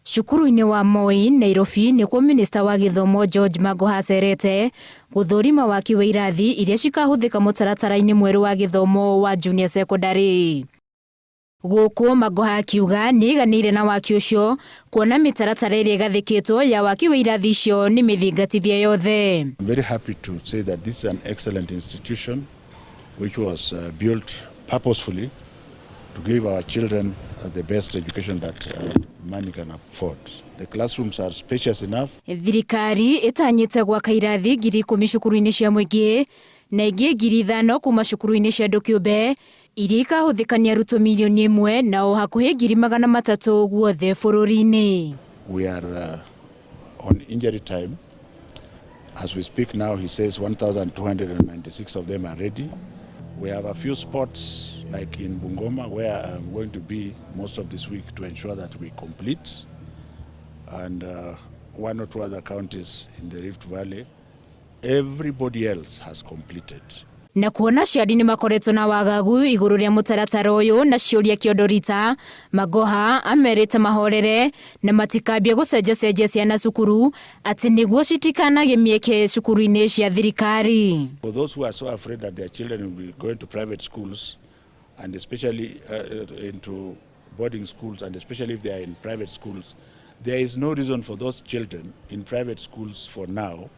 Cukuru-inĩ wa Moi, Nairobi nĩkuo minista wa gĩthomo George Magoha acerete gũthũrima waki wa irathi iria cikahũthĩka mũtaratara-inĩ mwerũ wa gĩthomo wa junior secondary. Gũkũ Magoha akiuga nĩaiganĩire na waki ũcio kuona mĩtaratara ĩrĩa ĩgathĩkĩtwo ya waki wa irathi icio nĩ mĩthingatithie yothe. I'm very happy to say that this is an excellent institution which was built purposefully to give our children the best education that money can afford. The classrooms are spacious enough. Thirikari ĩtanyĩte gwaka irathi 10,000 cukuru-inĩ cia mũingĩ na ingĩ 5,000 kuma cukuru-inĩ cia andũ kĩũmbe iria ikahũthĩka nĩ arutwo 1 million na o hakuhĩ 300,000 guothe bũrũri-inĩ. We are on injury time. As we speak now, he says 1,296 of them are ready. We have a few spots like in Bungoma where I'm going to be most of this week to ensure that we complete, and one or two other counties in the Rift Valley. Everybody else has completed. Na kuona aciari nĩ makoretwo na wagagu igũrũ rĩa mũtaratara ũyũ na ciũria kĩondo rita, Magoha amerite mahorere na matikambie gũcenjacenjia ciana cukuru atĩ nĩguo citikanagĩe mĩeke cukuru-inĩ cia thirikari. For those who are so afraid that their children will be going to private schools and especially into boarding schools, and especially if they are in private schools, there is no reason for those children in private schools for now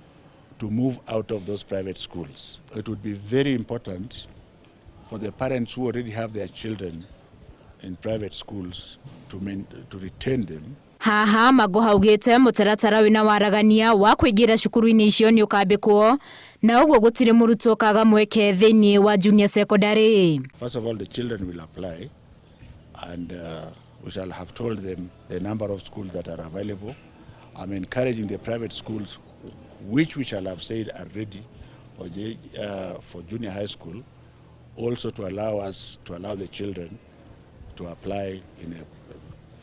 to move out of those private schools. It would be very important for the parents who already have their children in private schools to retain them. Haha Magoha augĩte mũtaratara wĩna waragania wa kũingĩra cukuru-inĩ icio nĩ ũkambĩkwo na ũguo gũtirĩ mũrutwo kaga mweke thĩinĩ wa junior secondary. First of all, the children will apply, and we shall have told them the number of schools that are available. I'm encouraging the private schools, which we shall have said are ready for junior high school, also to allow us to allow the children to apply in a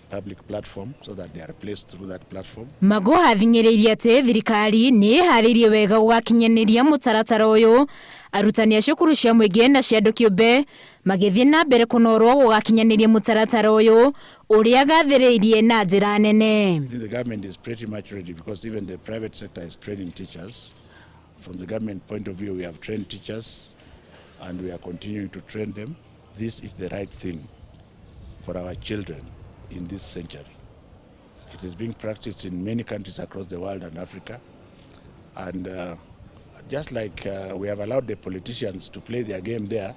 public platform so that they are placed through that platform. Magoha athing'ĩrĩirie atĩ thirikari nĩ ĩharĩirie wega gũgakinyanĩria mũtaratara ũyũ, arutani a cukuru cia mũingĩ na cia andũ kĩũmbe magĩthiĩ na mbere kũnorwo gũgakinyanĩria mũtaratara ũyũ ũrĩa gathĩrĩirie na njĩra nene. I think the government is pretty much ready because even the private sector is training teachers. From the government point of view, we have trained teachers and we are continuing to train them. This is the right thing for our children in this century. It is being practiced in many countries across the world and Africa. And just like we have allowed the politicians to play their game there,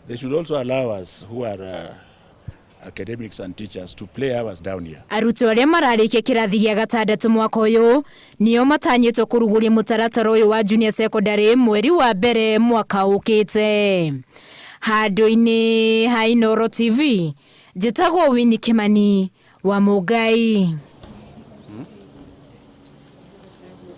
they should also allow us who are academics and teachers to play ours down here. Arutwo arĩa mararĩkia kĩrathi gĩa gatandatũ mwaka ũyũ nĩo matanyĩtwo kũrugũria mũtaratara ũyũ wa junior secondary mweri wa mbere mwaka ũkĩte. Handũ-inĩ ha Inooro TV, njĩtagwo Winnie Kimani wa Mũngai.